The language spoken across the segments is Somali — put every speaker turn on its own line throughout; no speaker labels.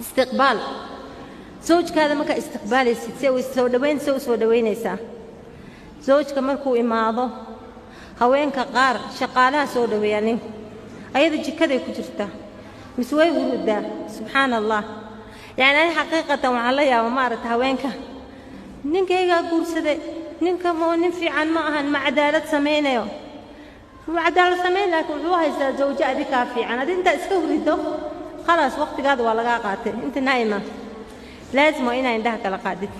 Istiqbaal zawjkaada markaa istiqbaalaysid, si soo dhowayn, se u soo dhowaynaysaa zawjka markuu imaado? Haweenka qaar shaqaalaha soo dhoweeyaa, ninku ayada jikaday ku jirtaa mise way hurudaa. Subxaana Allah. Yacni ani xaqiiqatan waxaan la yaaba, maaragta, haweenka ninkaygaa guursaday, ninka mo nin fiican ma ahan, ma cadaalad samaynayo. Wuu cadaalad samayn, laakiin wuxuu haystaa zawjo adi kaa fiican. Adi intaa iska hurido, khalaas, waqtigaada waa lagaa qaatay. Inta naa'ima laazim waa inaa indhaha kala qaadid.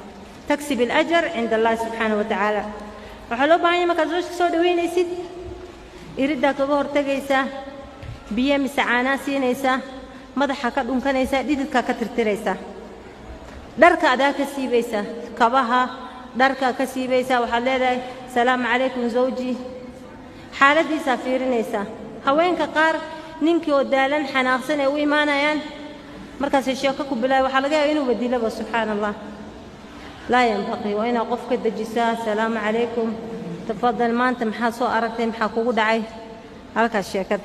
تكسب الأجر عند الله سبحانه وتعالى. Waxaa loo baahan yahay markaad zawjka soo dhowaynaysid, iriddaa kaga hortegaysaa, biyo mise caanaa siinaysaa, madaxa ka dhunkanaysaa, dhididkaa ka tirtiraysaa, dharka adaa ka siibaysaa, kabaha dharkaa ka siibaysaa. Waxaad leedahay: "Salaamu calaykum zawji." Xaaladdiisaa fiirinaysaa. Haweenka qaar ninkii oo daalan, xanaaqsan ay u imaanayaan, markaasay sheeko ku bilaaya, waxaa laga yaaba inuu badilaba. Subxaana Allah, لا ينبغي. Waa inaad qof ka dejisaa: "Salaamu calaykum, tafadal, maanta maxaa soo aragtay? Maxaa kugu dhacay?" Halkaas sheekada.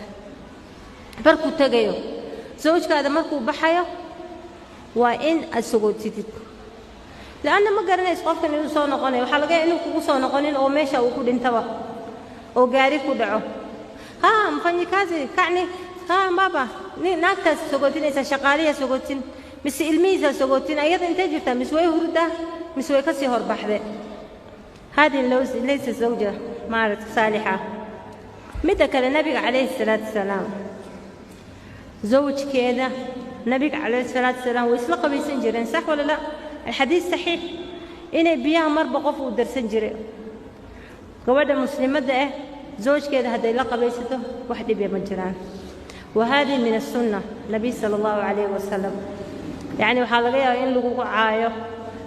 Markuu tegayo zawjkaada, markuu baxayo, waa in aad sagootidid, li'anna ma garanayso qofkan inuu soo noqonayo. Waxaa laga yaaba inuu kugu soo noqonin oo meesha uu ku dhintaba oo gaari ku dhaco. Haa, mfanyikazi kacni, haa baba, naagtaas sagootinaysaa, shaqaaliyaa sagootin mise ilmihiisaa sagootin. Ayada intay jirtaa? Mise way hurdaa mise way ka sii horbaxde? هذه ليس زوجة maaragta saalixa. Midda kale, nabiga calayhi salaatu wasalaam zawjkeeda, nabiga calayhi salaatu wasalaam way isla qabaysan jireen, sax wala la? الحديث صحيح inay biyaha marba qof uu darsan jiray. Gabadha muslimadda ah zawjkeeda hadday la qabaysato, wax dhibya ma jiraan. وهذه من السنة نبي صلى الله عليه وسلم. Yani waxaa laga yaabaa in lagugu caayo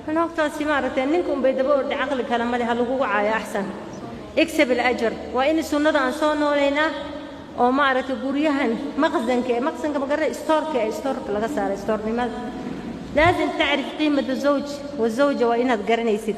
naagtaasi, maaragtay, ninka unbay daba ordhay, caqli kale male. Ha lagugu caayo, axsan, اكسب الأجر. Waa in sunnada aan soo noolaynaa oo, maaragtay, guryahan maqsanka ee maqsanka magara istoorka ee istoorka laga saaray istoornimada. لازم تعرف قيمة الزوج والزوجة. Waa inaad garanaysid.